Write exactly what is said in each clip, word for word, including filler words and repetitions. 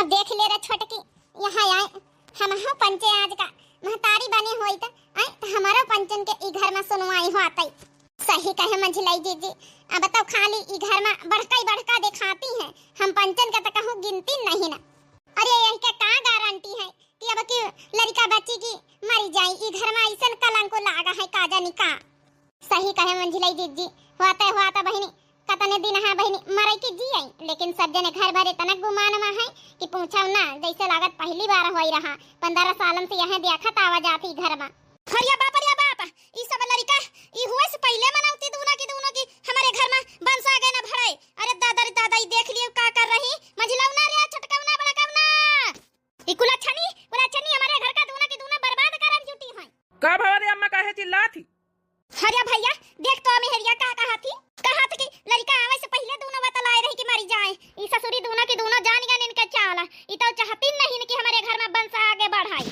देख ले रे छोटकी, यहाँ आए, हमहू पंचे आज का महतारी बने होइत, आए, त हमरो पंचन के ई घर में सुनवाई होतई। सही कहे मंझिलाई जीजी। अब तो खाली ई घर में बड़का ही बड़का दिखाती हैं, हम पंचन के तो कहूँ गिनती नहीं ना। अरे यही के का गारंटी है कि अब की लड़का बची की मरी जाई, ई घर में ऐसन कलंको लागा है का जानी का। सही कहे मंझिलाई जीजी, होते होते बहिनी, कतने दिन है बहिनी मरे की जिए, लेकिन सब जने घर भरे तनक गुमान में है कि पूछो ना, जैसे लागत पहली बार होई रहा, पन्द्रह सालन से यहाँ देखत आवा जाती घर में। अरे बाप, अरे बाप, ई सब लड़का, ई हुए से पहले मनौती दूना की दूनो की हमारे घर में बंस आगे न भड़े। अरे दादा रे दादा, ई देख लियो का कर रही, मंझिलौना रे, छोटकौना, बड़कौना। ई कुलच्छनी, कुलच्छनी हमारे घर का दूना की दूना बर्बाद करन जुटी हैं। का भवा रे अम्मा, काहे चिल्लात ही? अरे भैया, देख तो मेहरिया का कहत ही, कहत कि लड़का आवे से पहले दूनो बतलाए रही कि मरी जाए। ई ससुरी दूनो की दूनो जान गए इनके चाल, ई तो चाहती नहीं कि हमारे घर में बंस आगे बढ़ाई।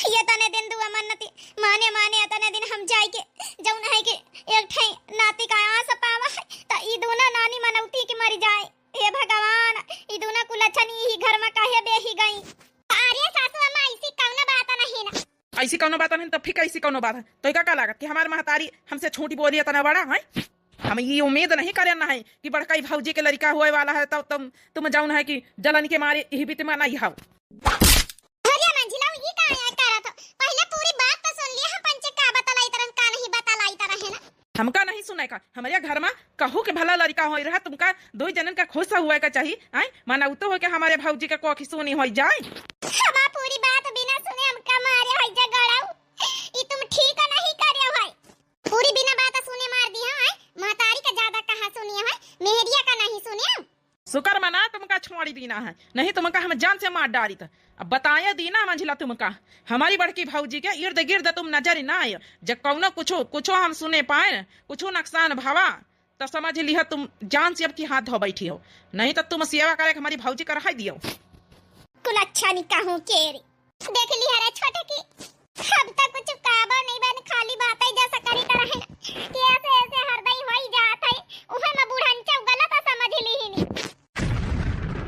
ये तने दिन दुआ मन्नती माने माने तने दिन हम जाई के जौन है कि एक ठे नाती का आस पावा है, त ई दूनो नानी मनौती कि मरी जाए। हे भगवान, ई दूनो कुलच्छनी ही घर में काहे बेही गई? अरे सासू अम्मा, ऐसी कौनो बात नहीं ना। ऐसी कौनो बात नहीं, तब फिर ऐसी कौनो बात है? तो का, का लागत कि हमार महतारी हमसे छोटी बोली इतना बड़ा है? हम ये उम्मीद नहीं करे ना है कि बड़का ही भौजी के लड़का होए वाला है, तब तुम, तुम जाउन है कि जलन के मारे यही बीत में नहीं हाव। अरे मंझिला, ये का है करत हो? पहले पूरी बात तो सुन लिया, हम पंचे का बतलाई तरह का नहीं बतलाई तरह है ना। हमका नहीं सुने का, हमरे घर में कहू के भला लड़का होई रहा, तुमका दो जनन का खुश हुए का चाहिए, आय? माना उ तो हो के हमारे भौजी के कोखी सुनी होई जाए। हमार पूरी बात बिना सुने हमका मारे होई जा गड़ाऊ। ई तुम ठीक नहीं करे हो। पूरी बिना बात सुने मार दी हो, आय? महतारी का ज्यादा कहा सुनिए हो, मेहरिया का नहीं सुनिए। शुक्र मना तुमका छोड़ी दीना है, नहीं तुमका हम जान से मार डारी था। अब बताए दीना मंझिला तुमका, हमारी बड़की भौजी के इर्द गिर्द तुम नजर ना आए। जब कौनो कुछो, कुछो हम सुने पाए, कुछो नुकसान भवा, तो समझ लिहा तुम जान से अब की हाथ धो बैठी हो, नहीं तो तुम सेवा करे के हमारी भौजी का रहाई दियो। कुल अच्छा नहीं कहूँ के रे। देख लिहा रे छोटकी, अब तक कुछ काबा नहीं बन, खाली बातें जैसा करी तरह है कि ऐसे ऐसे हरदई होई जात है, उहे में बुढ़न चौ गलत समझ ली ही नहीं।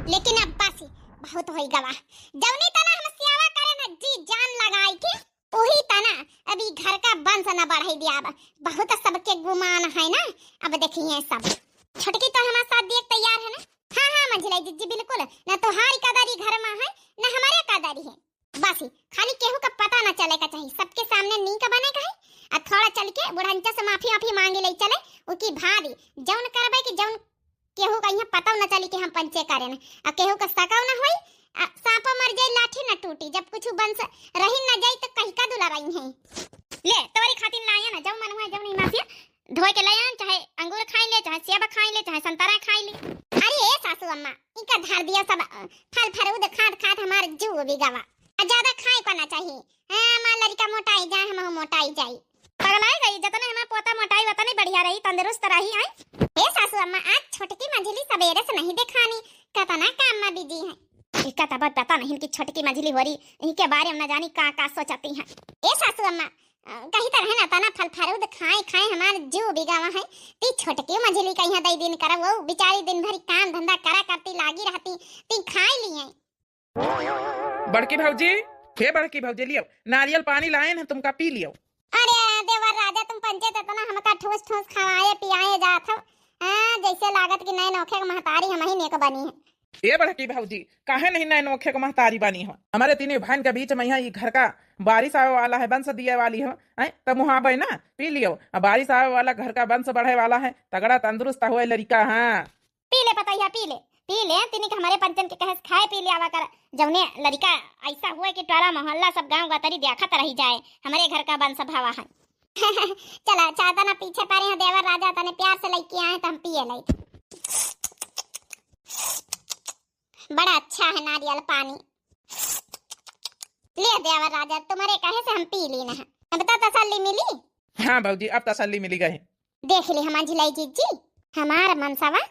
लेकिन अब बस बहुत होई गवा, जौनी तना हम सेवा करे ना जी जान लगाई के, वही तना अभी घर का वंश न बढ़ाई दिया। अब बहुत सबके गुमान है ना, अब देखिए सब। छोटकी तो हमारे साथ दिए तैयार है ना? हाँ, हाँ, मंझिलाई जिज्जी, बिल्कुल। ना तोहारी कदरी घर में है, ना हमारे कदरी है। बस ही, खाली केहू का पता ना चले का चाहिए, सबके सामने नीक बने का है। आ थोड़ा चल के बुढ़ंचा से माफी वाफी मांगी ले चले, उकी भारी जौन करबे कि जौन केहू का यहाँ पता न चली कि हम पंचे करेन, आ केहू का सकौ न होई, आ सांपो मर जाई लाठी न टूटी, जब कुछ वंश रही न जाई तो कहीं का दुलाराई है। ले, तोरी खातिर लाया ना, जौन मन हुआ जौन इमासिया धोए के ले आन, चाहे अंगूर खाई ले, चाहे सेब खाई ले, चाहे संतरा खाई ले। अरे ए सासू अम्मा, इनका धर दिया सब, अ, फल फरूद खात खात हमार जीव भी गवा। आ ज्यादा खाए को ना चाहिए। हाँ, हमार लड़का मोटाई जाए, हम मोटाई जाई। पगलाई गई, जतने हमार पोता मोटाई वतने बढ़िया रही, तंदुरुस्त रही। आए ए सासू अम्मा, आज छोटकी मंझिली सवेरे से नहीं देखानी, कतना काम में बिजी है। इका तब पता नहीं कि छोटकी मंझिली हो रही, इनके बारे में न जानी का का सोचती हैं। ए सासू अम्मा, अ, कही तरह ना तना फल फरूद खाए खाए हमार जीव बिगावा है, ती छोटकी मझली कहीं दई दिन करब, वो बेचारी दिन भर काम धंधा करा करती लागी रहती, ती खाए लिए। बड़की भौजी, हे बड़की भौजी, लियो नारियल पानी लाए हैं, तुमका पी लियो। अरे देवर राजा, तुम पंचे त इतना हमका ठूस ठूस खवाए पियाए जात हो, हाँ, जैसे लागत कि नए नोखे के महतारी हम ही नेक बनी है। ए बड़की भौजी, काहे नहीं नए नोखे के महतारी बनी हो? हमारे तीनों भाइन के बीच में यहाँ ई घर का बारिश आवे वाला है, वंश दिए वाली हो, हैं? तब मुहाबे ना, पी लियो। अब बारिश आवे वाला, घर का वंश बढ़े वाला है, तगड़ा तंदुरुस्त हुए लड़का, हाँ। पी ले पतैया, पी ले, पी ले, तिनी के हमारे पंचन के कहे से खाए पी ले आवा कर, जौने लड़का ऐसा हुए कि टोला मोहल्ला सब गाँव गतरी देखत रही जाए, हमारे घर का वंश भवा है। चला, चाहता ना पीछे पड़े हैं देवर राजा, तने प्यार से लेके आए तो हम पिए ले। बड़ा अच्छा है नारियल पानी। ले देवर राजा, तुम्हारे कहे से हम पी ली ना। अब तो तसल्ली मिली। हाँ भौजी, अब तसल्ली मिली गई। देख ली हमार झिलाई जिज्जी, हमार मनसवा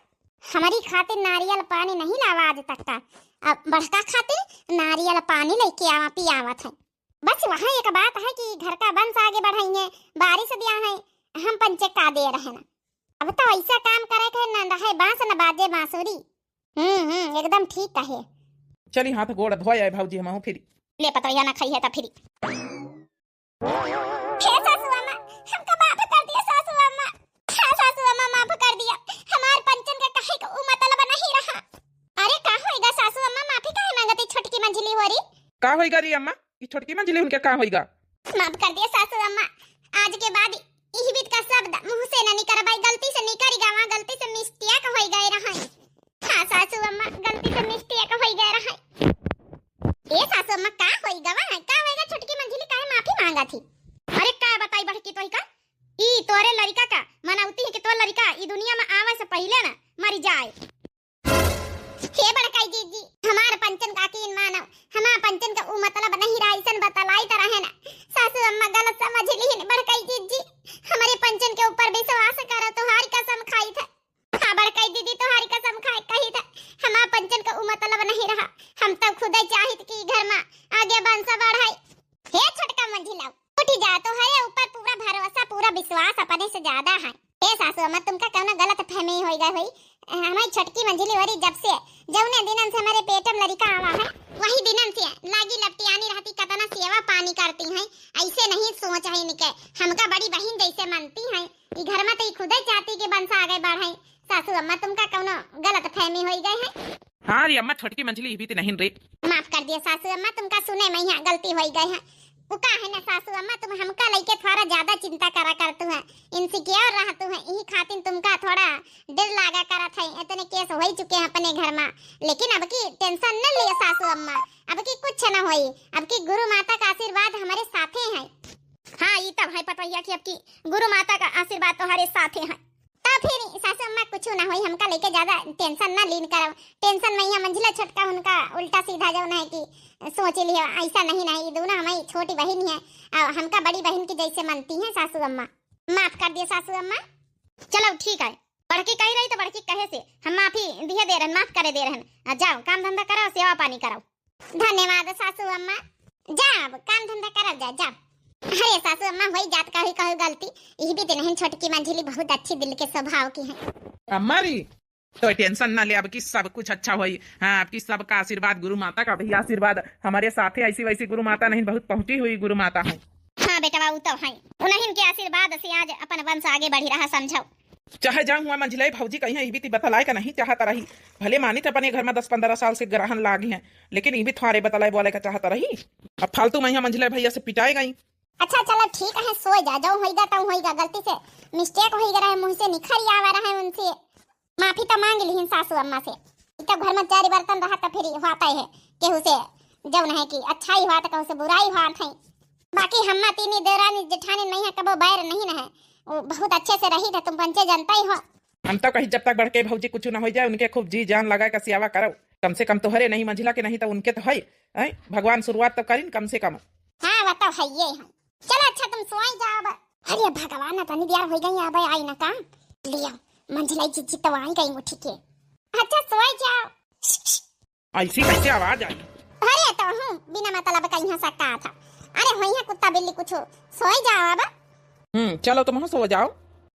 हमारी खातिर नारियल पानी नहीं लावा आज तक का। अब बड़का खातिर नारियल पानी लेके आवा, पियावत है। बस वहाँ एक बात है कि घर का वंश आगे बढ़ाइए, बारिश दिया है, हम पंचे का दे रहे ना। अब तो ऐसा काम करे के न रहे बांस न बाजे बांसुरी। हम्म, हम्म, एकदम ठीक कहे। चली हाथ गोड़ धोए आए भौजी, हमहू फिरी। ले पतोहिया ना खाई है त फिरी। हे सासू अम्मा, हमका माफ कर दिया सासू अम्मा। हाँ सासू अम्मा, माफ कर दिया। हमार पंचन का कहे का उ मतलब नहीं रहा। अरे का होइगा सासू अम्मा, माफी काहे मांगती छोटकी मंझली होरी? का होइगा रे अम्मा? ई छोटकी मंझली उनके का होइगा? माफ कर दिया सासू अम्मा, आज के बाद इही बीत का शब्द मुंह से न निकरबाई, गलती से निकरी गवा, गलती से mistake होई गए रहे। हाँ सासू अम्मा, गलती से mistake होई गए रहे। ए सासू अम्मा, का होई गवा है? का होइगा? छोटकी मंझली काहे माफी मांगा थी? अरे का बताई बड़की तोही का, ई तोरे लड़का का मनौती है कि तोर लड़का ई दुनिया में आवे से पहिले ना मरी जाए। हे बड़काई जीजी, हमार पंचन का यकीन मानो, हमार पंचन का उ मतलब नहीं रहा, ऐसन बतलाई त रहे ना। सासू अम्मा गलत समझ लिहिन बड़काई जीजी, हमरे पंचन के ऊपर विश्वास करो, तोहारी कसम खाई थे। हाँ बड़काई दीदी, तोहारी कसम खाए कही थे, हमार पंचन का उ मतलब नहीं रहा, हम तो खुदे चाहित कि घर में आगे वंश बढ़ाई। हे छोटका मंझिला, उठी जा, तोहरे ऊपर पूरा भरोसा, पूरा विश्वास अपने से ज्यादा है। हे सासू अम्मा, तुमका कौनो गलत फहमी होई गई होई। हमारी छोटकी मंझिली होरी जब से, जौने दिनन से हमारे पेट में लड़का आवा है, वही दिनन से लागी लपटियानी रहती, कतना सेवा पानी करती हैं। ऐसे नहीं सोच है इनके, हमका बड़ी बहिन जैसे मानती हैं। ई घर में तो ई खुदे चाहती कि वंश आगे बढ़े। सासू अम्मा, तुमका कौनो गलत फहमी होई गई है। हाँ रे अम्मा, छोटकी मंझली ई बीत नहीं रे। माफ कर दिया सासू अम्मा, तुमका सुने में यहाँ गलती होई गई है। उ का है ना सासू अम्मा, तुम हमका लइके थोड़ा ज्यादा चिंता करा करतू है, insecure रहतू है, यही खातिर तुमका थोड़ा डर लागा करत है। इतने case होई चुके हैं अपने घर में, लेकिन अब की tension न लिया सासू अम्मा, अब की कुछ न होई। अब की गुरु माता का आशीर्वाद हमारे साथे है। हाँ, ई तब है पतोहिया कि अब की गुरु माता का आशीर्वाद तोहरे साथे है। तब फिर सासू अम्मा कुछ ना होई, हमका लेके ज्यादा tension ना लीन करब। Tension में यहाँ मंझिला छोटका उनका उल्टा सीधा जौन है कि सोच लियो, ऐसा नहीं, नहीं, ई दोनों हमारी छोटी बहिन है और हमका बड़ी बहिन की जैसे मानती हैं सासू अम्मा। माफ कर दिए सासू अम्मा। चलो ठीक है, बड़की कही रही तो बड़की कहे से हम माफी दिए दे रहन, माफ करे दे रहन। आ जाओ, काम धंधा करो, सेवा पानी करो। धन्यवाद सासू अम्मा। जा अब काम धंधा करल जा, जा। अरे सासू अम्मा, होई जात का हुई कहू गलती, यही भी दिन छोटकी मंझिली बहुत अच्छी दिल के स्वभाव की है। अम्मा री, तो tension ना ले, अब की सब कुछ अच्छा होई। हाँ, अब की सबका आशीर्वाद, गुरु माता का भी आशीर्वाद हमारे साथे, ऐसी वैसी गुरु माता नहीं, बहुत पहुँची हुई गुरु माता है। हाँ बेटवा, उ तो है, उन्हीं के आशीर्वाद से आज अपन वंश आगे बढ़ी रहा, समझो। चाहे जाऊँ हुआ मंझिला भौजी कहीं, ई भी ती बतलाए का नहीं चाहत रही। भले मानित अपने घर में दस पन्द्रह साल से ग्रहण लागी है, लेकिन ई भी थोड़े बतलाए बोले का चाहत रही। अब फालतू में यहाँ मंझिला भैया से पिटाए गई। अच्छा चलो ठीक है, सो जा, जो होइगा तौ होइगा, गलती से mistake होइगा रहे, मुँह से निखर आवा रहे उनसे। माफी तो मांग लिहिन सासू अम्मा से। ई तो घर में चारी बर्तन रहा तो फिर होता ही है, केहू से जौन है कि अच्छा ही हुआ तो कहू से बुरा ही हुआ थे। बाकी हम्मा तीनी देवरानी जेठानी नहीं है, कबो बैर नहीं न है, वो बहुत अच्छे से रही था, तुम पंचे जनता ही हो। हम तो कही जब तक बड़के भौजी कुछ न हो जाए, उनके खूब जी जान लगा के सेवा करो, कम से कम तोहरे नहीं मंझिला के नहीं तो उनके तो है, हैं? भगवान शुरुआत तो करिन कम से कम। हाँ, वो तो है ये है। चलो अच्छा तुम सोई जाओ अब। अरे भगवान, तनी देर हो गई, अब आई ना काम। लियो, मंझिला जीजी तो आई गई उठी के। अच्छा सोई जाओ। ऐसी कैसे आवाज आई? अरे तो हूँ बिना मतलब का यहाँ से का था। अरे होई है कुत्ता बिल्ली कुछ, सोई जाओ अब। हम्म, चलो तुम सो जाओ।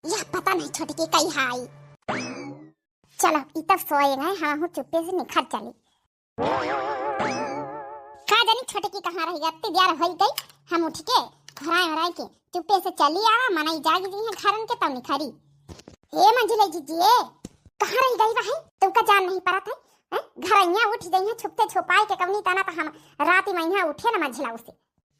यह पता नहीं छोटकी कई हाई। चलो ई तब सोए गए, हम हूँ चुप्पे से निखर चली। का जानी छोटकी कहाँ रही गई, इतनी देर हो गई। हम उठ के घराए घराए के चुप्पे से चली आवा, मनई जागी जी हैं घरन के तब निखरी। ए मंझिले जीजी, ए, कहाँ रही गई भाई? तुमका जान नहीं पड़त है, हैं? घरैया उठ गई हैं छुपते छुपाए के कवनी तना, तो हम रात में यहाँ उठे न मंझिला उसे।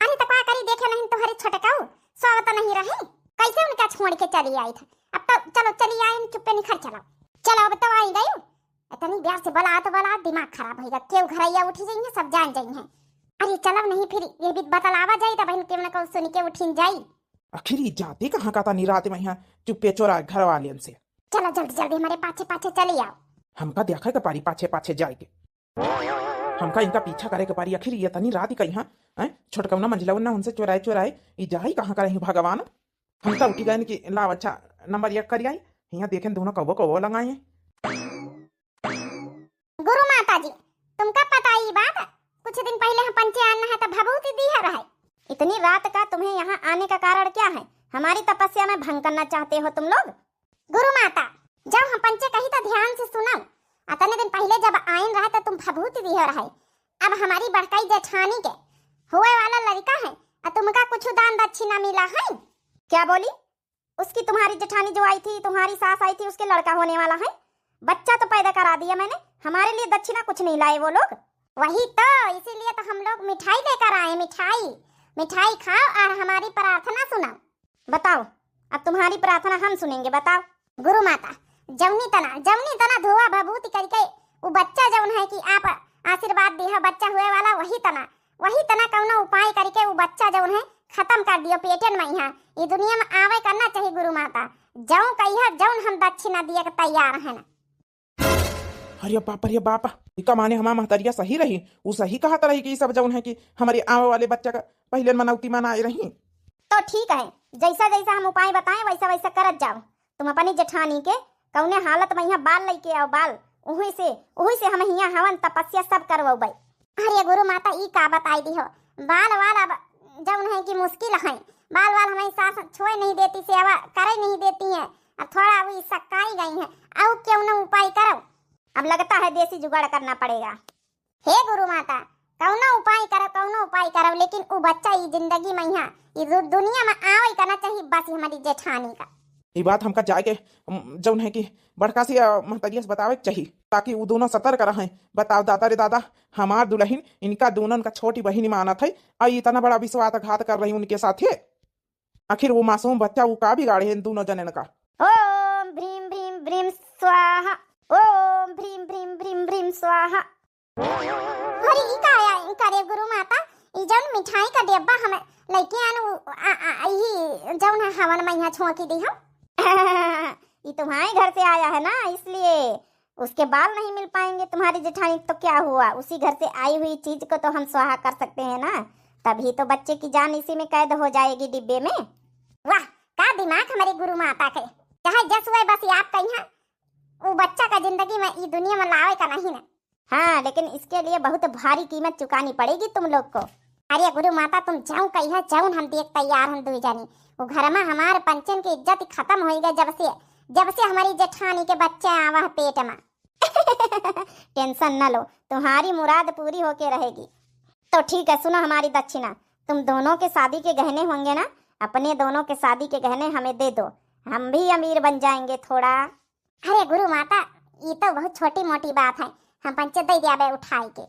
अरे तो का करी, देखे नहीं तोहरे छोटकाऊ, सोवत नहीं रही, कैसे उनका छोड़ के चली आई था? अब तो चलो चली आई, चुप्पे निखर चलो। चलो अब तो आई गई, इतनी देर से बलात बलात दिमाग खराब होइगा, केहू घरैया उठी जाइए, सब जान जाइए। अरे चलो नहीं फिर ये भी बतलावा जाई, तब बहन केहू न केहू सुन के उठिन जाई। आखिर ई जाते कहाँ का तानी रात में यहाँ चुप्पे चोरा घर वाले से। चलो जल्दी जल्दी हमारे पाछे पाछे चली आओ। हमका देखा के पारी पाछे पाछे जाए के। हमका इनका पीछा करे के पारी, आखिर ये तनी रात ही कहीं, हैं? छोटकौना मंझिला उन्ना उनसे चोराए चोराए ई जाई कहाँ का रही भगवान। हम तो उठी गए कि लाव अच्छा नंबर एक करी आई, यहाँ देखें दोनों कौवो कौवो लंगाए हैं। गुरु माता जी, तुमका पता ई बात? कुछ दिन पहले हम पंचे आना है तो भभूति दी है रहे। इतनी रात का तुम्हें यहाँ आने का कारण क्या है? हमारी तपस्या में भंग करना चाहते हो तुम लोग? गुरु माता, जब हम पंचे कही तो ध्यान से सुनो। अतने दिन पहले जब आइन रहे तो तुम भभूति दी हो रहे, अब हमारी बड़काई जेठानी के होए वाला लड़का है, और तुमका कुछ दान दक्षिणा मिला है? क्या बोली? उसकी तुम्हारी जेठानी जो आई थी, तुम्हारी सास आई थी, उसके लड़का होने वाला है। बच्चा तो पैदा करा दिया मैंने, हमारे लिए दक्षिणा कुछ नहीं लाए वो लोग। वही तो, इसीलिए तो हम लोग मिठाई लेकर आए, मिठाई। मिठाई खाओ और हमारी प्रार्थना सुनाओ। बताओ, अब तुम्हारी प्रार्थना हम सुनेंगे, बताओ। गुरु माता, जौनी तना, जौनी तना धोआ भभूति करके उ बच्चा जौन है कि आप आशीर्वाद दिया, बच्चा हुए वाला, वही तना, वही तना कौनो उपाय करके उ बच्चा जौन है खत्म कर दियो पेटन में यहाँ। ये दुनिया में आवे करना चाहिए गुरु माता। जौन कहिया जौन हम दक्षिणा दिए के तैयार है ना। अरे बाप, अरे बाप, इका माने हमार महतरिया सही रही, उ सही कहत रही कि ई सब जौन है कि हमरे आवे वाले बच्चा का पहिले मनौती मनाए रही। तो ठीक है, जैसा जैसा हम उपाय बताएं वैसा वैसा करत जाओ। तुम अपनी जेठानी के कौने हालत में यहाँ बाल लेके आओ, बाल, उही से, उही से हम हियाँ हवन तपस्या सब करवउबे। अरे गुरु माता, ई का बताई दी हो, बाल वाल अब जौन है कि मुश्किल है, बाल वाल हमारी सास छोए नहीं देती, सेवा करे नहीं देती है, अब थोड़ा वो सक्काई गई है, अब क्यों ना उपाय करो। अब लगता है देसी जुगाड़ करना पड़ेगा। हे गुरु माता, कौनो उपाय करो, कौनो उपाय करो, लेकिन उ बच्चा ई जिंदगी में यहाँ, ई दु-, दुनिया में आवे का ना चाहिए, बस ये हमारी जेठानी का। ई बात हमका जाके, उम, जौन है कि बड़का से, अ, महतरिया से बतावे के चाहिए, ताकि उ दोनों सतर्क रहें। बताओ दादा रे दादा, हमार दुल्हन इनका दोनों का छोटी बहिन मानत है, और इतना बड़ा विश्वासघात कर रही उनके साथे। आखिर वो मासूम बच्चा वो का बिगाड़े हैं इन दोनों जनन का? ओम भ्रीम भ्रीम भ्रीम स्वाहा, ओम भ्रीम भ्रीम भ्रीम भ्रीम स्वाहा। अरे ई का आया करे गुरु माता, ई जौन मिठाई का डिब्बा हम लेके आन उ, आ, आ, आ, ई जौन है हवन में यहाँ छोंकी दी हो। ये तुम्हारे घर से आया है ना, इसलिए उसके बाल नहीं मिल पाएंगे तुम्हारी जेठानी। तो क्या हुआ, उसी घर से आई हुई चीज को तो हम स्वाहा कर सकते हैं ना, तभी तो बच्चे की जान इसी में कैद हो जाएगी डिब्बे में। वाह, का दिमाग हमारी गुरु माता के, चाहे जस हुए बस आप कहीं वो बच्चा का जिंदगी में ई दुनिया में लावे का नहीं ना। हाँ, लेकिन इसके लिए बहुत भारी कीमत चुकानी पड़ेगी तुम लोग को। अरे गुरु माता, तुम जौन कहिया जौन हम देख तैयार हम दुई जानी। वो घर में हमारे पंचन की इज्जत खत्म होई गई जब से, जब से हमारी जेठानी के बच्चे आवा है पेट में। टेंशन न लो, तुम्हारी मुराद पूरी होके रहेगी। तो ठीक है, सुनो हमारी दक्षिणा, तुम दोनों के शादी के गहने होंगे ना, अपने दोनों के शादी के गहने हमें दे दो, हम भी अमीर बन जाएंगे थोड़ा। अरे गुरु माता, ई तो बहुत छोटी मोटी बात है, हम पंचे दे दियाबे उठाई के।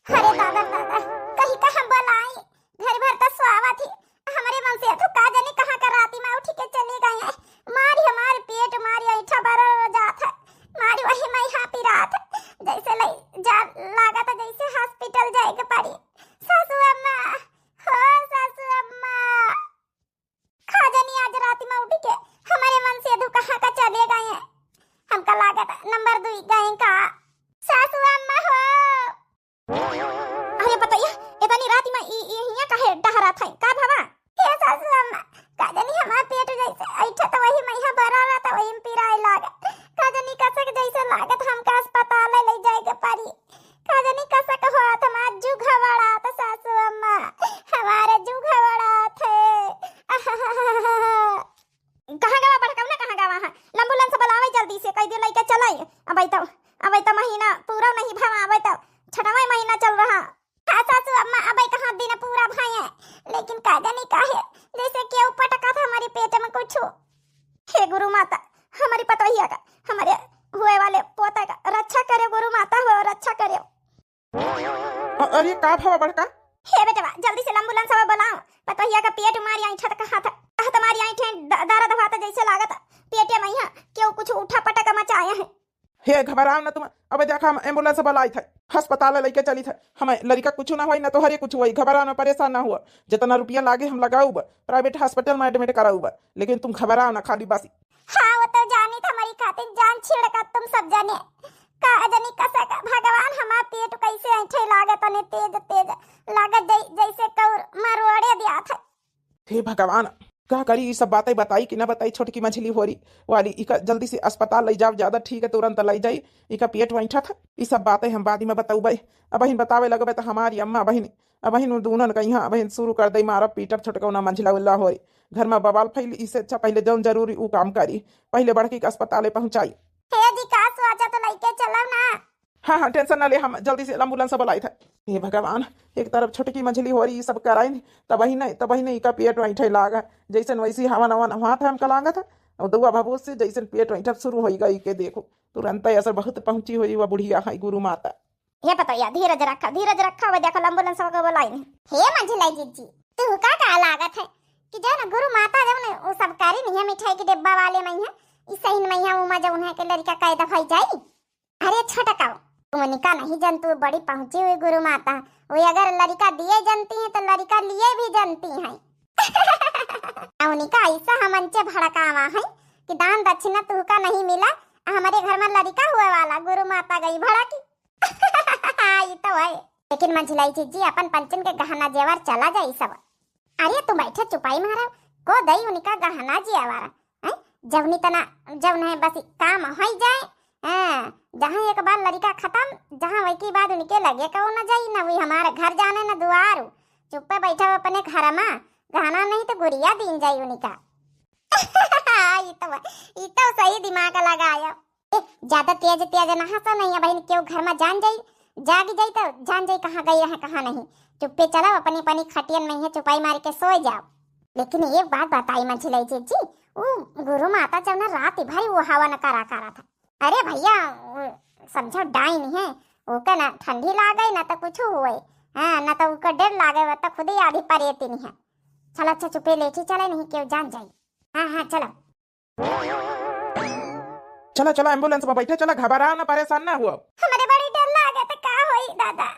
अरे दादा दादा, कहीं का हम बोलाई, घर भर तो स्वावा थी, हमरे मन से तो का जाने कहाँ का राती में उठी के चली गई है। मारी हमार पेट मारी ऐठा बरर जात है, मारी वही में यहाँ पिरात है, जैसे ले जा लागत है जैसे हॉस्पिटल जाए के पड़ी। सासू अम्मा, हो सासू अम्मा। का जानी आज रात में उठ के हमारे मन से अधू कहाँ का चले गए हैं। हमका लागत नंबर दुई गए का। सासू अम्मा हो। अरे पतोहिया, इतनी रात में ई, ई हियाँ काहे डहरात है? का भवा? हे सासू अम्मा, का जानी हमार पेट जैसे ऐठा तो वही में यहाँ बरर रहा था, वही में पिराए लागत। का जानी कसक जैसे लागत, हमका अस्पताल ले जाए के पड़ी। का जानी कसक होत, हमार जू घबड़ात सासू अम्मा, हमारे जू घबड़ात है। कहाँ गवा बड़कौना, कहाँ गवा है? एम्बुलेंस बुलावे जल्दी से, कह दे लइके चलाई। अबे तो, अबे तो महीना पूरा नहीं भवा, अबे तो छठवाँ महीना चल रहा। हाँ सासू अम्मा, अबे कहाँ दिन पूरा भये, लेकिन का जानी काहे जैसे केहू पटका था हमारे पेट में कुछ। हे गुरु माता, हमारी पतोहिया का, हमारे हुए वाले पोता का रक्षा करे गुरु माता हो, रक्षा करे। अ-, अरे का भवा बड़का? हे बेटवा, जल्दी से एम्बुलेंस बुलाओ, पतोहिया का पेट मारी ऐठत कहा था, कहा तुम्हारी ऐठे द-, दर्द हुआ था जैसे लागत पेटे में यहाँ केहू कुछ उठा पटक मचाया है। हे घबराओ ना तुम, अबे देखा हम एम्बुलेंस बुलाई थे, अस्पताल लइके चली थे, हमें लड़का कुछ ना होई ना तोहरे कुछ होई, घबराओ ना, परेशान ना हुआ, जितना रुपया लागे हम लगाउब, प्राइवेट हॉस्पिटल में एडमिट कराउब, लेकिन तुम घबराओ ना खाली बस। हाँ, वो तो जानी था हमारी खातिर जान छिड़का तुम सब जने। का जनी कसक भगवान हमार पेट कैसे ऐठे लागत ने तेज तेज लागत जै-, जैसे कौर मरोड़े दिया था। हे भगवान, का करी, ई सब बातें बताई कि ना बताई, छोटकी मझली होरी वाली, इका जल्दी से अस्पताल ले जाओ, ज्यादा ठीक है, तुरंत ले जाई, इका पेट वैठा था, ई सब बातें हम बाद में बताऊबे। अबहिन बतावे लगबे तो हमारी अम्मा अबहिन, अबहिन उ दूनन का यहाँ अबहिन शुरू कर दे मारब पीटब, छोटकौना मंझिला उल्ला होरी, घर में बवाल फैली, इससे अच्छा पहले जौन जरूरी उ काम करी, पहले बड़की के अस्पताले पहुँचाई। हे जी, का सोचा तो लइके चलो ना। हाँ, हाँ, tension ना ले, हम जल्दी से ambulance बुलाइत है। हे भगवान, एक तरफ छोटकी मझली होरी ई सब कराइन, तबही नहीं, तबही नहीं, इका पेट वैठे लागा, जैसन वैसी हवा नवा नहात है, हमका लागत है। और दुआ भभूत से जैसन पेट वैठब शुरू होई गई के, देखो, तुरंत असर बहुत पहुंची हुई वह बुढ़िया है गुरु माता। हे पतोहिया, धीरज रखा, धीरज रखा, वह देखो, ambulance वाला बुलाइन। हे मझिलाई जिज्जी, तू का, का लागत है कि जौन गुरु माता जौन उ सब करी नहीं है मिठाई के डिब्बा वाले में है, ई सही में है, उमा जौन है के लड़का कैद भई जाई। अरे छोटका, उनिका नहीं जनतू, बड़ी पहुंची हुई गुरु माता। वो अगर लड़का दिए जनती हैं तो लड़का लिए भी जनती हैं। उनिका ऐसा हमंचे भड़कावा है कि दान दक्षिणा तुहका नहीं मिला, आ हमरे घर में लड़का हुए वाला, गुरु माता गई भड़की। ई तो है, लेकिन मझिलाई जिज्जी, अपन पंचन के गहना जेवर चला जाई सब। अरे तू बैठे चुपाई मारा, को दई उनका गहना जेवर, हैं? जवनी तना, जवन है बस काम होई जाए, हैं? जहाँ एक बार लड़का खत्म, जहाँ वही के बाद उनके लगे कहो न जाई, न वही हमारे घर जाने न दुआर। चुप्पे बैठा अपने घर में, गहना नहीं तो गुरिया दीन जाई उनका। ई तो, ई तो सही दिमाग लगाया। ए, ज्यादा तेज तेज ना हंसा नहीं, बहिन, केहू घर में जान जाई, जाग जाई तो जान जाई कहाँ गई रहे, कहाँ नहीं। चुप्पे चलो, अपनी अपनी खटियन में ही चुपाई मार के सोए जाओ। लेकिन एक बात बताई मझिलाई जिज्जी, ऊ गुरु माता जब ना रात भर वो हवन करा करा था। अरे भैया, वो समझो डाइन है, ओके ना ठंडी लागे ना तो कुछ हुए, हाँ, ना तो ओके डर लागे, वो तो खुद ही आधी परेतिन है। चलो अच्छा, चुप्पे लेटी चले, नहीं केहू जान जाई। हाँ, हाँ, चलो। चला, चला, ambulance में बैठे चला, घबरा ना, परेशान ना हुआ। हमरे बड़ी डर लागे, तो का होई दादा,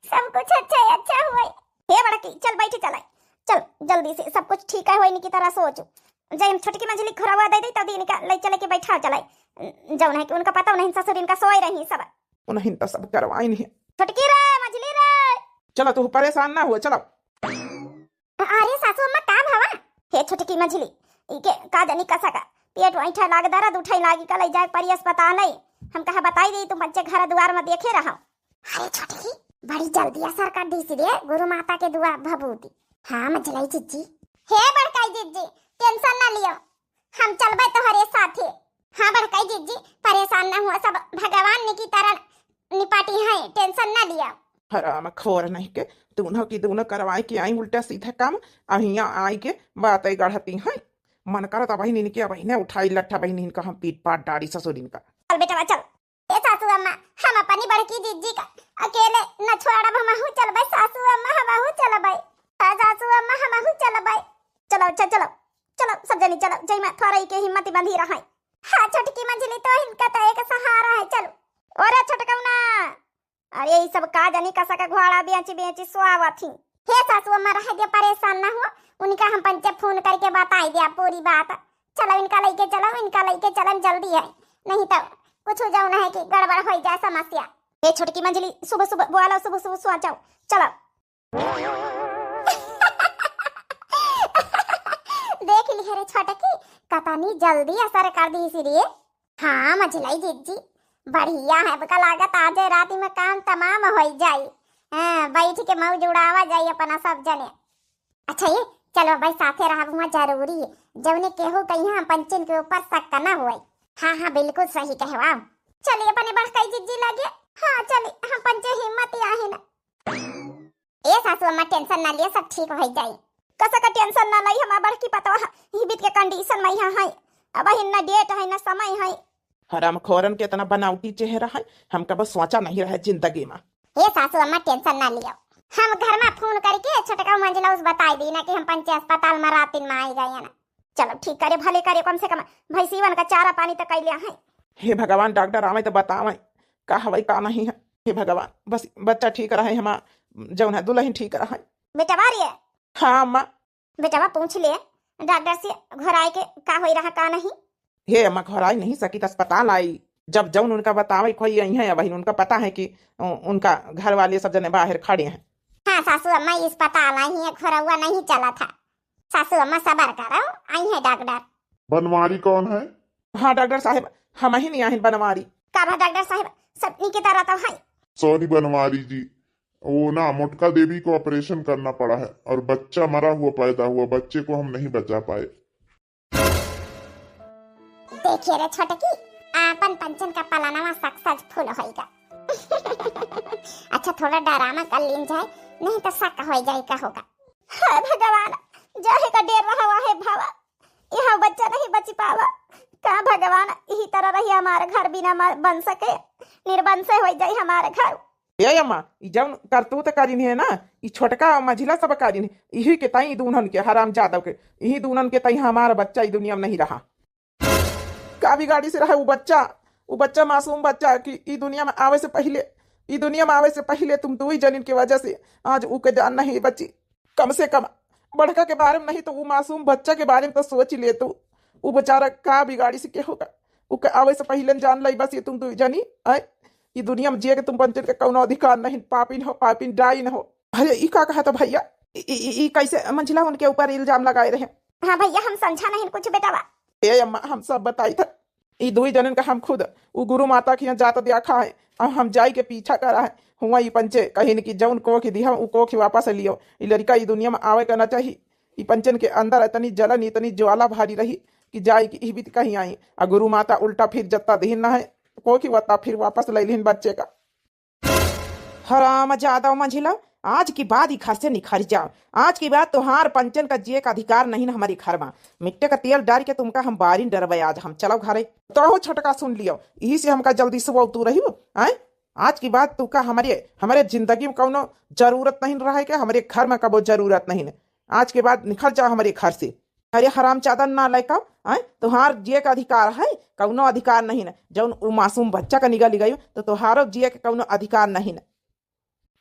सब कुछ अच्छा ही अच्छा होई। हे बड़की, चल बैठे चला, चल जल्दी से, सब कुछ ठीक है होई, इनकी तरह सोचो। जय हम छोटकी मझली घुरवा दे दी, तब इनका ले चले के बैठा चला, जौन है कि उनका पता नहीं ससुर इनका सोए रही सब। उन्हें तो सब करवाइन है। छोटकी रे, मझली रे। चला, तू परेशान ना हुआ, चला। अरे सासू अम्मा, का भवा? हे छोटकी मझली, इके का जानी कसा का पेट वैठा लाग, दर्द उठाई लागी, कल जाए परी अस्पताल है। हम कहा बताई दी, तुम बच्चे घर दुआर में देखे रहो। अरे छोटकी, बड़ी जल्दी असर कर दी रे गुरु माता के दुआ भभूति। हाँ मझलाई जिज्जी। हे बड़काई जिज्जी, tension ना लियो, हम चलबे तोहरे साथे। हाँ बड़काई जिज्जी, परेशान ना हुआ, सब भगवान ने की तरह निपाटी है, tension ना लिया। हराम खोर नहीं के, दोनों की दोनों करवाए के आई उल्टा सीधा काम, आ हियां आई के बातें गढ़ती हैं। मन करत अबहिन इनके अबहिने उठाई लट्ठा बहिन इनका हम पीट पाट डारी ससुर इनका। चल बेटवा चल। ए सासू अम्मा, हम अपनी बड़की जिज्जी का अकेले न छोड़ब, हमहू चलबै सासू अम्मा, हमहू चलबै। हाँ सासू अम्मा, हमहू चलबै। चलो अच्छा चलो, चलो सब जनी चलो, जय माँ थोरई के हिम्मत बंधी रहे। हाँ छोटकी मझली तो इनका तो एक सहारा है, चलो। अरे छोटकौना, अरे ई सब का जानी कसा का घोड़ा बेची बेची सुआवत ही। हे सासू अम्मा रह दे, परेशान ना हो, उनका हम पंचे फोन करके बताई दिया पूरी बात। चलो इनका लेके चलो, इनका लेके चलो जल्दी है, नहीं तो कुछ जौन है कि गड़बड़ हो जाए समस्या। ए छोटकी मझली, सुबह सुबह बोलो, सुबह सुबह सोचो, चलो। देख लिहे रे छोटकी, कतनी जल्दी असर कर दी इसी रे। हाँ मझलाई जिज्जी, बढ़िया है, बका लागत आज रात में काम तमाम हो जाई। हाँ, बैठ के मौज उड़ावा जाई अपना सब जने। अच्छा ये चलो भाई, साथे रहब हुआ जरूरी है। जौने केहू कहिया हम पंचन के ऊपर शक ना होई। हाँ हाँ, बिल्कुल सही कहवा। चलिए अपने बड़काई जिज्जी लगे। हाँ चलिए, हम पंचे हिम्मत ही आहे ना। ए सासू अम्मा, tension ना लिया, सब ठीक हो जाई। कसा का tension ना लाई, हमार बड़की पतवा ही बीत के condition में यहाँ है। अब हिन ना date है ना समय है। हरामखोरन के इतना बनावटी चेहरा है, हम कबो सोचा नहीं रहे जिंदगी में। ए सासू अम्मा, tension ना लियो, हम घर में फोन करके छोटका मंझला उस बताई दी ना कि हम पंचे अस्पताल में रातिन में आई गए ना। चलो ठीक करे, भले करे, कम से कम भैंसीवन का चारा पानी तो कैले है। हे भगवान, डॉक्टर आवे तो बतावे का हवाई का नहीं है। हे भगवान, बस बच्चा ठीक रहे, हमार जौन है दुल्हन ठीक रहे। बेटवा रे। हाँ अम्मा। बेटवा पूछ ले डॉक्टर से घोराई के का होई रहा का नहीं। हे अम्मा, घोराई नहीं सकी तो अस्पताल आई, जब जौन उनका बतावे कोई आई है, वही उनका पता है कि उ-, उनका घर वाले सब जने बाहर खड़े हैं। हाँ सासू अम्मा, अस्पताल आई है, घोरौआ नहीं चला था। सासू अम्मा सबर करो, आई है डॉक्टर। बनवारी कौन है? हाँ डॉक्टर साहब, हम ही नहीं आहिन बनवारी। का बा डॉक्टर साहब, सब नीके तरह तो है। सॉरी बनवारी जी, वो ना मोटका देवी को ऑपरेशन करना पड़ा है और बच्चा मरा हुआ पैदा हुआ, बच्चे को हम नहीं बचा पाए। देखिए रे छोटकी, आपन पंचन का पलनवा सक्सेसफुल होइगा। अच्छा, थोड़ा डरामा कर लीन जाए, नहीं तो शक होइ जाए का होगा। हाय भगवान, जाहे का डेर रहा है भावा, यहाँ बच्चा नहीं बची पावा। का भगवान, यही तरह रही हमारे घर बिना म-, बन सके, निर्बंस होइ जाए हमारे घर। ए अम्मा, ई जौन करतूत करिन है ना, ई छोटका मझिला सब करिन है, इही के ताई ई दुनन के, हराम जादव के, इही दुनन के ताई हमारा बच्चा ई दुनिया में नहीं रहा। का बिगाड़ी से रहे उ बच्चा, उ बच्चा, मासूम बच्चा कि ई दुनिया में आवे से पहिले, ई दुनिया में आवे से पहिले तुम दुई जनिन के वजह से आज उ के जान नहीं बची। कम से कम बड़का के बारे में नहीं तो उ मासूम बच्चा के बारे में तो सोच ले तू। उ बेचारा का बिगाड़ी से के होगा, उ के आवे से पहिले जान लई बस ये तुम दुई जनी। आए, ई दुनिया में जिए के तुम पंचन के कौनो अधिकार नहीं, पापिन हो, पापिन डाइन हो। अरे ई का कहा था भैया, ई, ई, ई, ई कैसे मंझिला उनके ऊपर इल्जाम लगाए रहे? हाँ भैया, हम समझा नहीं कुछ बेटवा। ए अम्मा, हम सब बताई था। ई दुई जनन का हम खुद उ गुरु माता के यहाँ जात देखा है। अब हम जाई के पीछा करा है। हुआ ई पंचे कहिन कि जौन कोख दिहा उ कोख वापस लियो। ई लड़का ई दुनिया में आवे का ना चाही। ई पंचन के अंदर इतनी जलन, इतनी ज्वाला भारी रही कि जाई कि ई बीत कहीं आई। आ गुरु माता उल्टा फिर जत्ता दिहिन ना है, कोख वत्ता फिर वापस ले लिहिन बच्चे का। हराम जादव मंझिला, आज के बाद ई घर से निखर जाओ। आज के बाद तोहार पंचन का जिए का अधिकार नहीं न हमरे घर में। मिट्टे का तेल डाल के तुमका हम बारिन डरबे आज हम। चलो घरे। तोहू छोटका सुन लियो, यही से हमका जल्दी सुबह तू रही हो, आए? आज के बाद तुमका हमरे, हमरे जिंदगी में कौनो जरूरत नहीं रहे के, हमरे घर में कबो जरूरत नहीं। आज के बाद निखर जाओ हमरे घर से। अरे हरामजादा नालायक, आय, तोहार जिए का अधिकार है, कौनो अधिकार नहीं न। जौन उ मासूम बच्चा का निगल गई, तो तोहारो जिए के कौनो अधिकार नहीं न।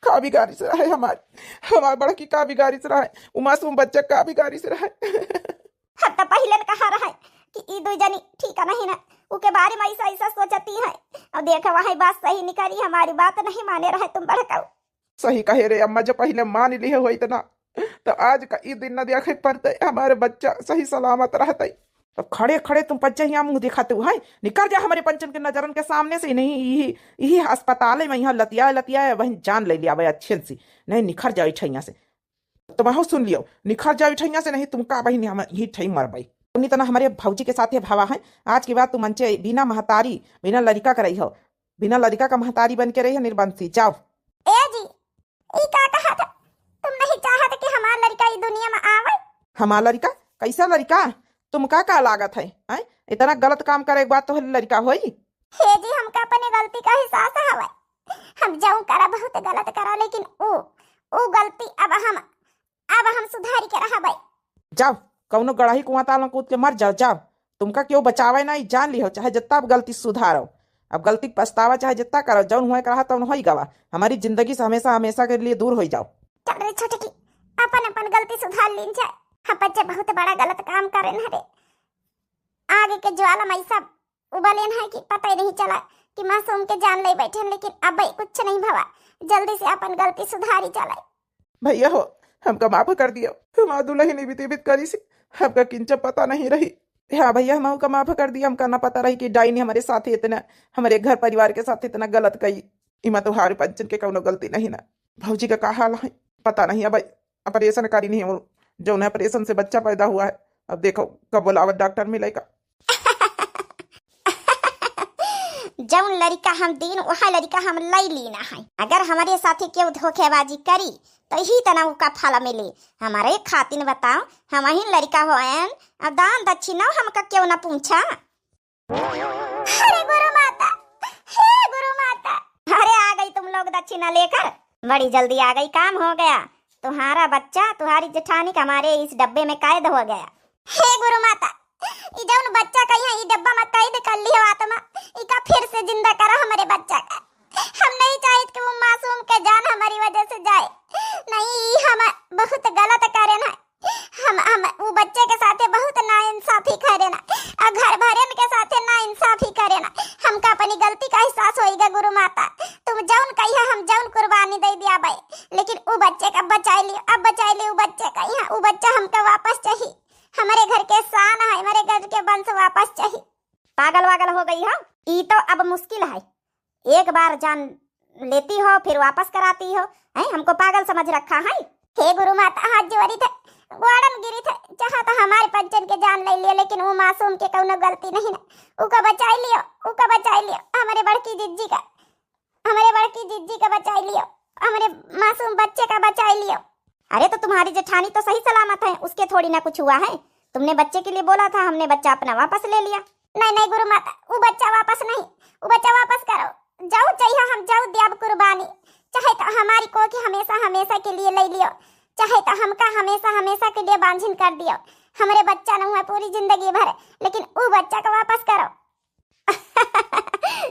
का बिगाड़ी से रहे हमार, हमार बड़की का बिगाड़ी से रहे, उ मासूम बच्चा का बिगाड़ी से रहे। हम तो पहिले न कहा रहे कि ई दू जनी ठीक नहीं न, उके बारे में ऐसा ऐसा सोचती है। अब देखो वही बात सही निकली, हमारी बात नहीं माने रहे तुम बड़काऊ। सही कहे रे अम्मा, जो पहिले मान लिहे होइत ना, तो आज का ई दिन न देखे पड़ते, हमारे बच्चा सही सलामत रहते। तो खड़े खड़े तुम पंचे हियाँ मुँह दिखाते हो, हैं? निकर जा हमरे पंचन के नजरन के सामने से, नहीं यही, यही अस्पताल में यहाँ लतिया लतिया है, वहीं जान ले लिया भाई अच्छे से। नहीं, निखर जाओ इठैया से। तुम हो सुन लियो, निखर जाओ इठैया से, नहीं तुमका बहिन हम यही ठई मरबई। उन्हीं तना हमारे भौजी के साथे भवा है, आज के बाद तुम मंचे बिना महतारी, बिना लड़का के रही हो, बिना लड़का का महतारी बन के रही हो निर्बंसी, जाओ। ए जी, ई का कहत है? तुम नहीं चाहत कि हमार लड़का ई दुनिया में आवे? हमार लड़का? कैसा लड़का? तुमका का लागत है, हैं? इतना गलत काम करे के बाद तोहरे लड़का होई? हे जी, हमका अपने गलती का एहसास हवे। हम जौन करा बहुत गलत करा, लेकिन ऊ, ऊ गलती अब हम, अब हम सुधारी के रहबे। जाओ, कौनो गड़ाही कुआं ताल में कूद के मर जाओ, जाओ। तुमका केहू बचावे ना, ई जान लिहो, चाहे जितना अब गलती सुधारो, अब गलती के पछतावा चाहे जितना करो, जौन हुए के रहा तौन होई गवा, हमारी जिंदगी से हमेशा हमेशा के लिए दूर होई जाओ। चल रे छोटकी, अपन अपन गलती सुधार लीन जाए। हम बच्चे बहुत बड़ा गलत काम करेन हरे, आगे के ज्वाला में सब उबलेन है कि पता ही नहीं चला कि मासूम के जान ले बैठेन, लेकिन अब कुछ नहीं भवा, जल्दी से अपन गलती सुधारी चला। भैया हो, हमका माफ कर दियो, हमार दुलहिन इबित इबित करी सी, हमका किंच पता नहीं रही। हाँ भैया, हम का माफ कर दिया, हमका ना पता रही कि डाइन हमरे साथ इतना, हमरे घर परिवार के साथ इतना गलत कई। इमा तोहार पंचन के कौनो गलती नहीं ना। भौजी का का हाल है पता नहीं। अब ऑपरेशन करी नहीं, वो जौन ऑपरेशन से बच्चा पैदा हुआ है, अब देखो कब बोलावत डॉक्टर मिलेगा। जौन लड़का हम दीन, वह लड़का हम लई लीना है। अगर हमरे साथे केहू धोखेबाजी करी, तो यही तना ओका फल मिली। हमरे खातिन बताओ, हमहिन लड़का होएन, अब दान दक्षिणा हमका केहू ना पूछा। अरे गुरु माता, हे गुरु माता। अरे आ गई तुम लोग दक्षिणा लेकर, बड़ी जल्दी आ गई, काम हो गया। तुम्हारा बच्चा, तुम्हारी जेठानी का हमारे इस डब्बे में कैद हो गया। हे गुरु माता, ई जौन बच्चा का यहाँ ई डब्बा में कैद कर लियो आत्मा, इका फिर से जिंदा करा हमरे बच्चा का। हम नहीं चाहित कि वो मासूम के जान हमारी वजह से जाए। नहीं, ई हम बहुत गलत करेन है। हम, हम वो बच्चे के साथे बहुत नाइंसाफी करेन, और घर भरेन के साथे नाइंसाफी करेन। हमका अपनी गलती का एहसास होइगा गुरु माता। तुम जौन कहिया हम जौन कुर्बानी दे दिया भाई, लेकिन वो बच्चे का बचाई लियो, अब बचाई लियो वो बच्चे का। यहाँ वो बच्चा हमका वापस चाहिए। हमारे घर के शान है, हमारे घर के वंश वापस चाहिए। पागल वागल हो गई हो, ई तो अब मुश्किल है। एक बार जान लेती हो, फिर वापस कराती हो, हैं? हमको पागल समझ रखा है। हे गुरु माता, हाथ जोड़ी थे, गोड़न गिरी थे, चाहा तो हमारे पंचन के जान ले लियो, लेकिन वो मासूम के कौनो गलती नहीं ना। उका बचाई लियो, उका बचाई लियो, हमारे बड़की जिज्जी का। हमरे बड़की जिज्जी का बचाई लियो, हमरे मासूम बच्चे का बचाई लियो। अरे, तो तुम्हारी जेठानी तो सही सलामत है, उसके थोड़ी ना कुछ हुआ है। तुमने बच्चे के लिए बोला था, हमने बच्चा अपना वापस ले लिया। नहीं, नहीं गुरु माता, वो बच्चा वापस नहीं, वो बच्चा वापस करो। जाऊ चाहिए, हम जाऊ द्याब कुर्बानी, चाहे तो हमारी कोख हमेशा हमेशा के लिए ले लियो, चाहे तो हमका हमेशा हमेशा के लिए बांझिन कर दियो। हमरे बच्चा न हुआ पूरी जिंदगी भर, लेकिन वो बच्चा का वापस करो।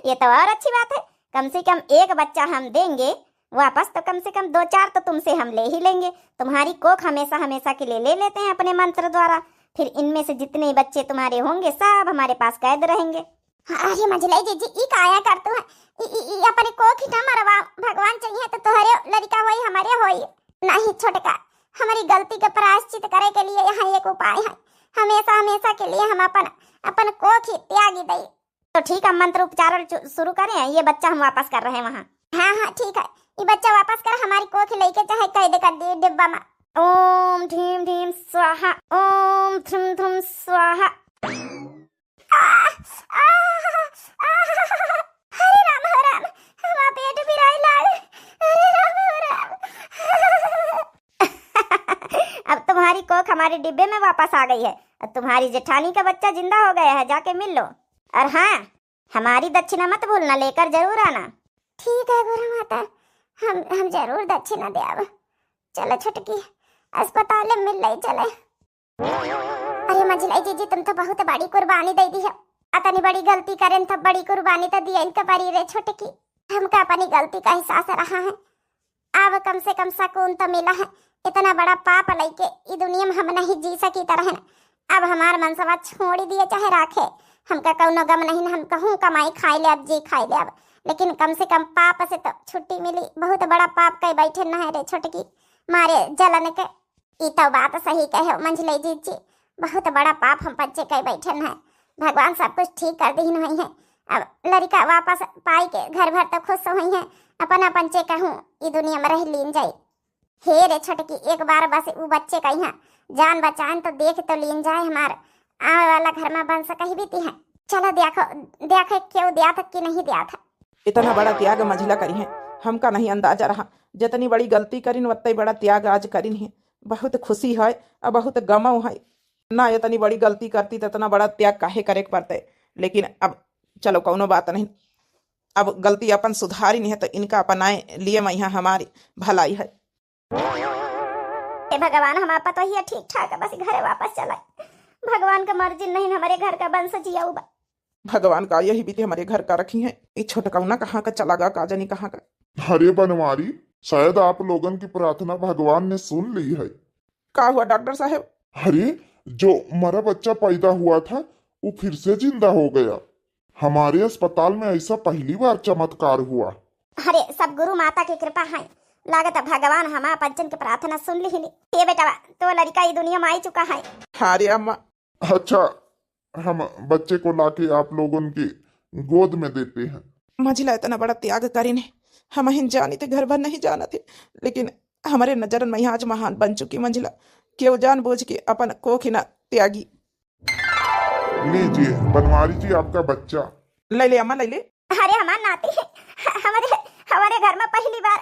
ये तो और अच्छी बात है, कम से कम एक बच्चा हम देंगे वापस, तो कम से कम दो चार तो तुमसे हम ले ही लेंगे। तुम्हारी कोख हमेशा हमेशा के लिए ले लेते हैं अपने मंत्र द्वारा, फिर इनमें से जितने बच्चे तुम्हारे होंगे, सब हमारे पास कैद रहेंगे। अरे मझिलाई जीजी, ई काया करतू है? ई, ई, ई अपने कोख ही ना मरवा, भगवान चाहिए तो तोहरे लड़का होई, हमारे होई। नहीं छोटका, हमारी गलती के प्रायश्चित करे के लिए यहाँ एक उपाय है। हमेशा हमेशा के लिए हम अपन, अपन कोख ही त्यागी दई। तो ठीक है, मंत्र उच्चारण चु-, शुरू करें, ये बच्चा हम वापस कर रहे हैं वहाँ। हाँ, हाँ, ठीक है, ये बच्चा वापस कर, हमारी कोख लेके चाहे कैद कर दिए डिब्बा में। ओम ढीम ढीम स्वाहा, ओम थ्रुम थ्रुम स्वाहा। आ, आ, आ, अरे राम हो राम, हमारा पेट पिराए लाग। अरे राम हो राम। अब तुम्हारी कोख हमारे डिब्बे में वापस आ गई है। अब तुम्हारी जेठानी का बच्चा जिंदा हो गया है, जाके मिल लो। और हाँ, हमारी दक्षिणा मत भूलना, लेकर जरूर आना। ठीक है गुरु माता, हम, हम जरूर दक्षिणा देब। चलो छोटकी, अस्पताल में मिल ले चले। अरे मझिलाई जीजी, तुम तो बहुत बड़ी कुर्बानी दे दी है। अतनी बड़ी गलती करेन तब बड़ी कुर्बानी तो दिए इनके परी रे छोटकी। हमका अपनी गलती का एहसास रहा है, अब कम से कम सुकून तो मिला है। इतना बड़ा पाप लेके ई दुनिया में हम नहीं जी सकी तरह न। अब हमार मनसवा छोड़ दिए चाहे राखे, हमका कौनो गम नहीं, हम कहूँ कमाई खाई ले अब, जी खाई ले अब, लेकिन कम से कम पाप से तो छुट्टी मिली। बहुत बड़ा पाप कई बैठे न है रे छोटकी, मारे जलन के। ई तो बात सही कहे हो मंझले जीजी, बहुत बड़ा पाप हम बच्चे कई बैठे न है। भगवान सब कुछ ठीक कर दीन हुई है। अब लड़का वापस पाई के घर भर तो खुश हुई है, अपन अपन चे कहूँ ई दुनिया में रह लीन जाई। हे रे छोटकी, एक बार बस उ बच्चे का यहाँ जान बचाएन तो देख तो लीन जाए हमार आवे वाला घर में वंश कही बीती है। चलो देखो, देखे क्यों दिया था कि नहीं दिया था। इतना बड़ा त्याग मझिला करी है, हमका नहीं अंदाजा रहा। जितनी बड़ी गलती करिन, उतना बड़ा त्याग आज करिन है। बहुत खुशी है और बहुत गमो है। ना, इतनी बड़ी गलती करती तो इतना बड़ा त्याग काहे करे के पड़ते। लेकिन अब चलो, कौनो बात नहीं, अब गलती अपन सुधारी नहीं है तो इनका अपनाए लिए मैं यहाँ हमारी भलाई है। हे भगवान, हमार पतोहिया ठीक ठाक है, बस घरे वापस चला। भगवान का मर्जी नहीं, हमारे घर का वंश जिया उबा। भगवान का यही बीती हमारे घर का रखी है। ये छोटकौना कहाँ का चला गा, का जानी कहाँ का। अरे बनवारी, शायद आप लोगन की प्रार्थना भगवान ने सुन ली है। का हुआ डॉक्टर साहब? अरे, जो मरा बच्चा पैदा हुआ था, वो फिर से जिंदा हो गया। हमारे अस्पताल में ऐसा पहली बार चमत्कार हुआ। अरे, सब गुरु माता की कृपा है। लागत है भगवान हमार पंचन की प्रार्थना सुन ली ही नहीं। ये बेटा, तो लड़का ये दुनिया में आई चुका है। हाँ रे अम्मा। अच्छा, हम बच्चे को लाके आप लोगन की गोद में देते हैं। मझिला इतना बड़ा त्याग करिन है, हम हिन जानी थे, घर भर नहीं जाना थे, लेकिन हमारे नजरन में आज महान बन चुकी मझिला। केहू जान बूझ के अपन कोख ना त्यागी। लीजिए बनवारी जी, आपका बच्चा। ले ले अम्मा, ले ले। अरे हमार नाती, हमारे, हमारे घर में पहली बार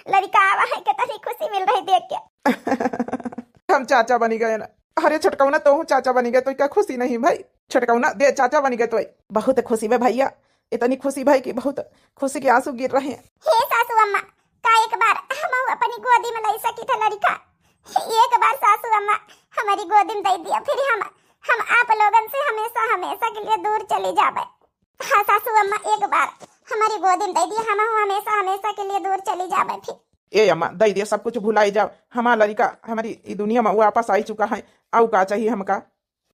लड़का आवा है, कितनी खुशी मिल रही देख के। हम चाचा बनी गए ना। अरे छोटकौना, तोहू चाचा बनी गए तो क्या खुशी नहीं भाई? छोटकौना दे, चाचा बनी गए तो बहुत खुशी बा भैया, इतनी खुशी भाई कि बहुत खुशी के आंसू गिर रहे हैं। हे सासू अम्मा, का एक बार हम अपनी गोदी में ले सकी थे लड़का? एक बार सासू अम्मा हमारी गोदी में दे दिया, फिर हम, हम आप लोगन से हमेशा, हमेशा के लिए दूर चली जाबे। हाँ सासू अम्मा, एक बार हमारी गोदी में दे दिया, हम हमेशा, हमेशा के लिए दूर चली जाबे फिर। ए अम्मा, दे दिया, सब कुछ भुलाई जाओ। हमार लड़का, हमारी ई दुनिया में वापस आई चुका है, आऊ का चाहिए हमका?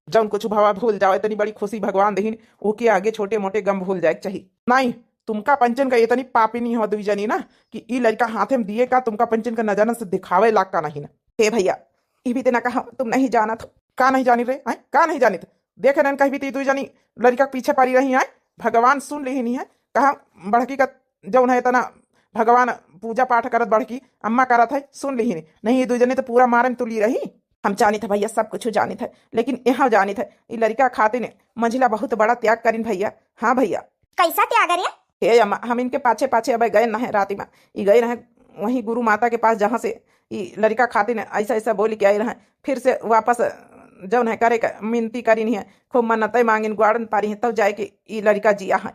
जौन कुछ भवा भूल जाओ, इतनी बड़ी खुशी भगवान देहिन, ओके आगे छोटे मोटे गम भूल जाए के चाहिए। नहीं, तुमका पंचन का इतनी पापी नहीं हो दुई जनी ना कि ई लड़का हाथे में दिए का तुमका पंचन का नजरन से दिखावे लाग का नहीं ना। हे भैया, ई भी तेना कहा तुम नहीं जानत हो। का नहीं जानी रे, हैं? का नहीं जानित? देखे नन कहीं भी ती दुई जनी लड़का के पीछे पड़ी रही हैं। भगवान सुन ली नहीं है, कहा बड़की का जौन है इतना भगवान पूजा पाठ करत बड़की अम्मा करत है, सुन ली नहीं। नहीं, ई दुई जनी तो पूरा मारे में तुली रही। हम जानित है भैया, सब कुछ जानित है, लेकिन यहाँ जानित है, ई लड़का खातिर मझिला बहुत बड़ा त्याग करिन भैया। हाँ भैया। कैसा त्याग रे? ए अम्मा, हम इनके पाछे पाछे अब गए न है राती मा, ई गए रहे वहीं गुरु माता के पास, जहाँ से ई लड़िका खातिन ऐसा ऐसा बोल के आई रहे। फिर से वापस जौन है करे का मिनती करिन है, खूब मन्नतें मांगिन, ग्वाड़न पारी है, तब जाए के ई लड़िका जिया है।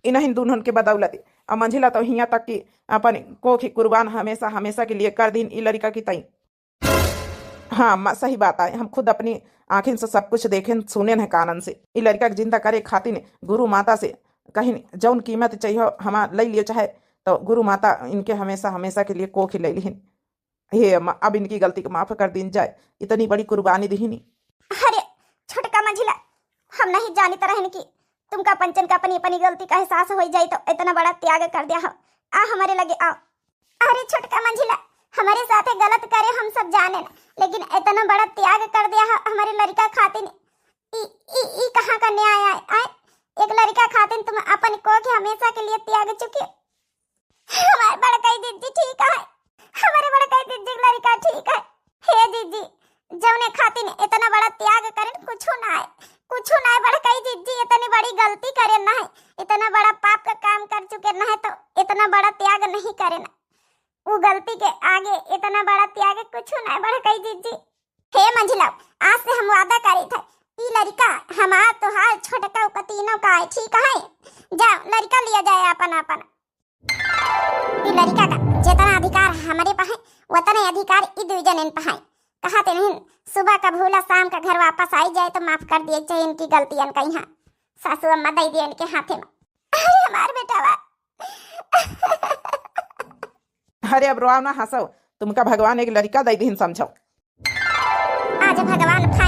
इन्हीं दुन्हन के बदौलत। और मंझिला तो हियाँ तक कि अपन कोखी कुर्बान हमेशा हमेशा के लिए कर दीन ई लड़िका की तई। हाँ अम्मा, सही बात आए, हम खुद अपनी आँखिन से सब कुछ देखेन सुनेन है कानन से। ई लड़िका के जिंदा करे खातिन गुरु माता से कहिन, जौन कीमत चाहिए हमार ले लियो चाहे, तो गुरु माता इनके हमेशा हमेशा के लिए कोखी ले लिहिन। हे अम्मा, अब इनकी गलती को माफ कर दीन जाए, इतनी बड़ी कुर्बानी दिहिनी। अरे छोटका मंझिला, हम नहीं जानित रहन कि तुमका पंचन का अपनी अपनी गलती का एहसास हो जाए तो इतना बड़ा त्याग कर दिया हो। आ हमारे लगे आओ। अरे छोटका मंझिला, हमारे साथे गलत करे हम सब जाने ना, लेकिन इतना बड़ा त्याग कर दिया हो हमारे लड़िका खातिन। ई ई ई कहाँ का न्याय आए? आए, एक लड़िका खातिन तुम अपन कोखी हमेशा के लिए त्याग चुके। हमारे बड़कई जिज्जी ठीक है, हमारे बड़कई जिज्जी के लड़िका ठीक है। हे जिज्जी, जौने खातिन इतना बड़ा त्याग करेन कुछू ना है, कुछू ना है बड़कई जिज्जी, इतनी बड़ी गलती करेन ना है, इतना बड़ा पाप का काम कर चुके ना है तो इतना बड़ा त्याग नहीं करेन। उ गलती के आगे इतना बड़ा त्याग कुछू ना है बड़कई जिज्जी। हे मंझिला, आज से हम वादा करी थे, ई लड़िका हमार तोहार छोटका का तीनों का है, ठीक है? जाओ लड़िका लिया जाए अपन अपन। ई लड़िका का जितना अधिकार हमरे पा है, उतने अधिकार ई दुई जनेन पा है। कहा ते नहीं, सुबह का भूला शाम का घर वापस आई जाए तो माफ कर दिए चाहिए इनकी गलतियन का। यहाँ सासू अम्मा दे दिए इनके हाथे में। अरे हमार बेटा बा। अरे अब रोआव ना, हंसो, तुमका भगवान एक लड़िका दे दिहिन समझो। आज भगवान फाइनल